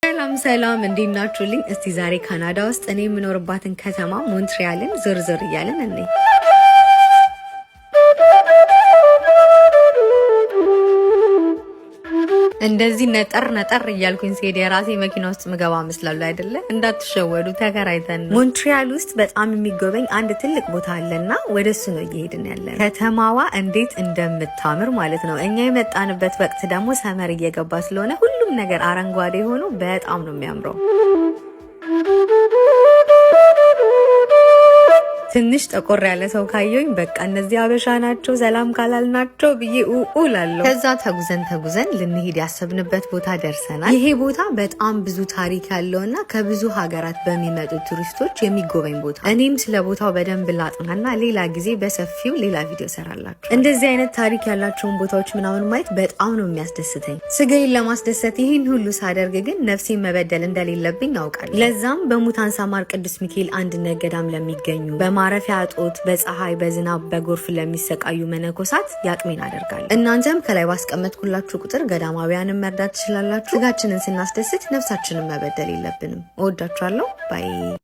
ሰላም ሰላም፣ እንዴት ናችሁልኝ? እስቲ ዛሬ ካናዳ ውስጥ እኔ የምኖርባትን ከተማ ሞንትሪያልን ዞር ዞር እያልን እኔ እንደዚህ ነጠር ነጠር እያልኩኝ ስሄድ የራሴ መኪና ውስጥ ምገባ መስላሉ አይደለ? እንዳትሸወዱ፣ ተከራይተን ነው። ሞንትሪያል ውስጥ በጣም የሚጎበኝ አንድ ትልቅ ቦታ አለና ወደ እሱ ነው እየሄድን ያለን። ከተማዋ እንዴት እንደምታምር ማለት ነው። እኛ የመጣንበት ወቅት ደግሞ summer እየገባ ስለሆነ ሁሉም ነገር አረንጓዴ ሆኖ በጣም ነው የሚያምረው። ትንሽ ጠቆር ያለ ሰው ካየኝ በቃ እነዚህ አበሻ ናቸው ሰላም ካላልናቸው ብዬ ኡኡ እላለሁ። ከዛ ተጉዘን ተጉዘን ልንሄድ ያሰብንበት ቦታ ደርሰናል። ይሄ ቦታ በጣም ብዙ ታሪክ ያለውና ከብዙ ሀገራት በሚመጡ ቱሪስቶች የሚጎበኝ ቦታ። እኔም ስለ ቦታው በደንብ ላጥናና ሌላ ጊዜ በሰፊው ሌላ ቪዲዮ ሰራላችሁ። እንደዚህ አይነት ታሪክ ያላቸውን ቦታዎች ምናምን ማየት በጣም ነው የሚያስደስተኝ። ስጋዬን ለማስደሰት ይህን ሁሉ ሳደርግ ግን ነፍሴን መበደል እንደሌለብኝ አውቃለሁ። ለዛም በሙታን ሳማር ቅዱስ ሚካኤል አንድነት ገዳም ለሚገኙ በማረፊያ እጦት በፀሐይ፣ በዝናብ፣ በጎርፍ ለሚሰቃዩ መነኮሳት ያቅሜን አደርጋለሁ። እናንተም ከላይ ባስቀመጥኩላችሁ ቁጥር ገዳማውያንን መርዳት ትችላላችሁ። ስጋችንን ስናስደስት ነፍሳችንን መበደል የለብንም። እወዳችኋለሁ። Bye.